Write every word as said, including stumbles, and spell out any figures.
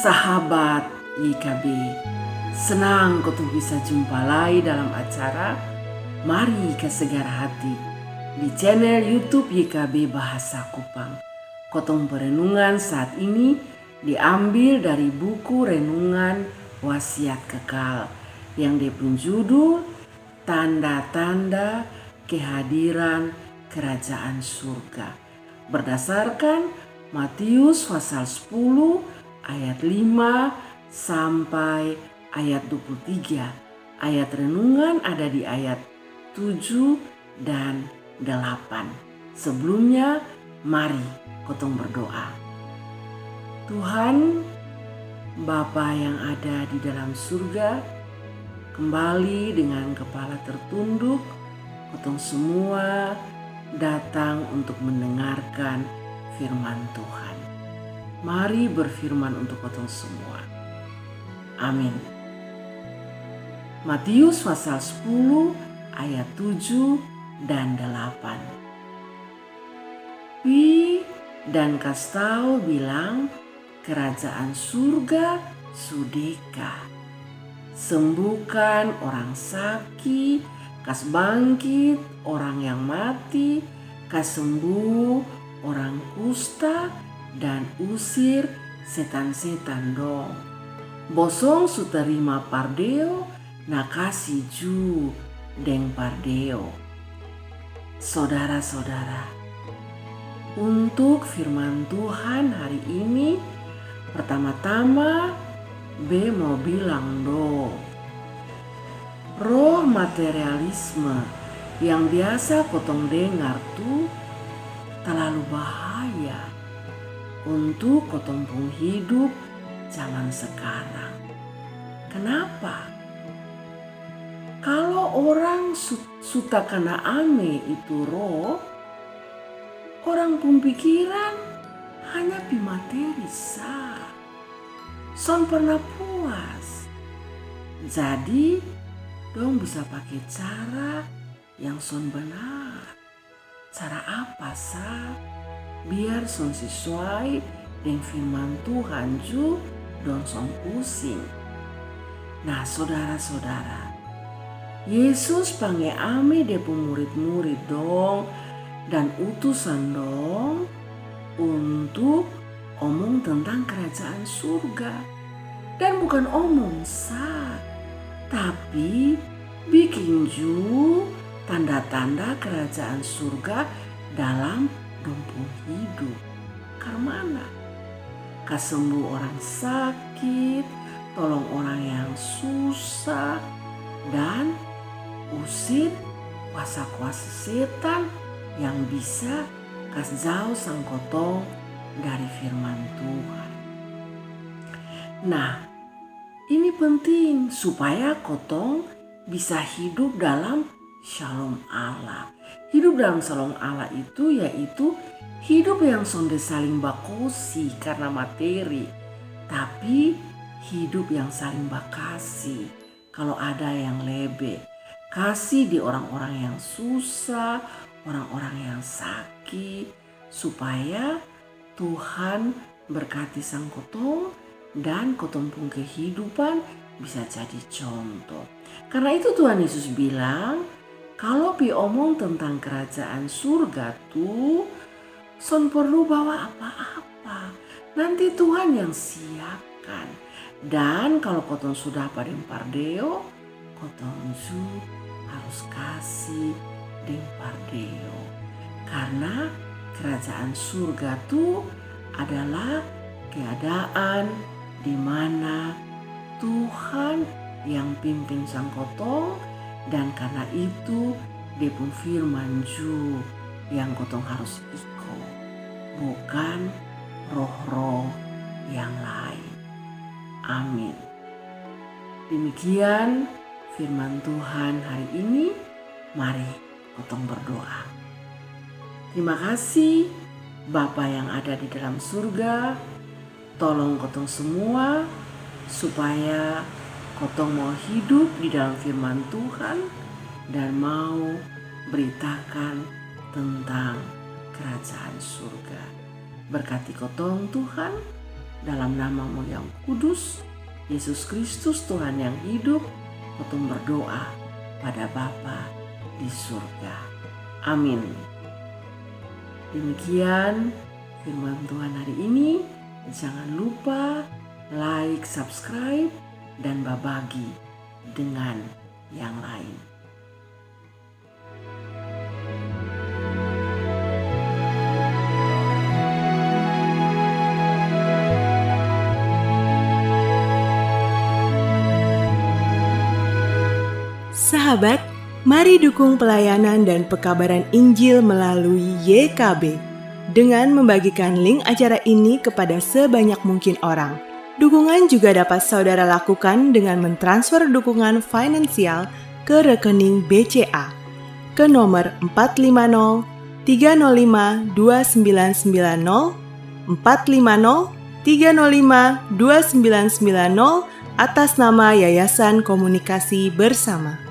Sahabat Y K B, senang kotong bisa jumpa lai dalam acara Mari Kasagar Hati di channel YouTube Y K B Bahasa Kupang. Kotong perenungan saat ini diambil dari buku renungan Wasiat Kekal yang dia pun judul Tanda-tanda Kehadiran Kerajaan Surga. Berdasarkan Matius pasal sepuluh ayat lima sampai ayat dua puluh tiga. Ayat renungan ada di ayat tujuh dan delapan. Sebelumnya, mari kotong berdoa. Tuhan, Bapa yang ada di dalam surga, kembali dengan kepala tertunduk, kotong semua datang untuk mendengarkan firman Tuhan. Mari berfirman untuk kotong semua. Amin. Matius pasal sepuluh ayat tujuh dan delapan. Pi dan kas tau bilang, kerajaan surga su deka. Sembuhkan orang saki, kas bangkit orang yang mati, kas sembuh orang kusta, dan usir setan-setan dong. Bosong su tarima pardeo, na kasi ju deng pardeo. Sodara-sodara, untuk firman Tuhan hari ini, pertama-tama be mau bilang do, roh materialisme yang biasa kotong dengar tu talalu bahaya untuk kotong pung hidup zaman sekarang. Kenapa? Kalo orang su-, su takana ame itu roh, orang pung pikiran hanya pi materi sa. Son pernah puas. Jadi, dong bisa pake cara yang son benar. Cara apa sa? Biar son sesuai deng firman Tuhan ju, dong son pusing. Nah, sodara-sodara, Yesus pange ame dia pung murid-murid dong dan utusan dong untuk omong tentang kerajaan surga. Dan bukan omong sa, tapi bikin ju tanda-tanda kerajaan surga dalam dong pung hidup. Karmana? Kasembuh orang sakit, tolong orang yang susah, dan usir kuasa-kuasa setan yang bisa kas jauh sang kotong dari firman Tuhan. Nah, ini penting supaya kotong bisa hidup dalam shalom Allah. Hidup dalam shalom Allah itu yaitu hidup yang sonde saling bakosi karna materi, tapi hidup yang saling bakasi. Kalo ada yang lebe, kasi di orang-orang yang susah, orang-orang yang saki, supaya Tuhan berkati sang kotong dan kotong pung kehidupan bisa jadi contoh. Karna itu Tuhan Yesus bilang, kalo pi omong tentang kerajaan surga tu, son perlu bawa apa-apa. Nanti Tuhan yang siapkan. Dan kalo kotong su dapa deng pardeo, kotong ju harus kasi deng pardeo. Karna kerajaan surga tu adalah keadaan di mana Tuhan yang pimpin sang kotong, dan karna itu dia pung firman ju yang kotong harus iko, bukan roh-roh yang lain. Amin. Demikian firman Tuhan hari ini. Mari kotong berdoa. Terima kasih Bapa yang ada di dalam surga. Tolong kotong semua supaya kotong mau hidup di dalam firman Tuhan dan mau beritakan tentang kerajaan surga. Berkati kotong Tuhan, Dalam nama-Mu yang kudus, Yesus Kristus, Tuhan yang hidup, kotong berdoa pada Bapa di surga. Amin. Demikian firman Tuhan hari ini. Jangan lupa like, subscribe, dan babagi dengan yang lain. Sahabat, mari dukung pelayanan dan pekabaran Injil melalui Y K B dengan membagikan link acara ini kepada sebanyak mungkin orang. Dukungan juga dapat saudara lakukan dengan mentransfer dukungan finansial ke rekening B C A ke nomor empat lima nol tiga nol lima dua sembilan sembilan nol, empat lima nol tiga nol lima dua sembilan sembilan nol, atas nama Yayasan Komunikasi Bersama.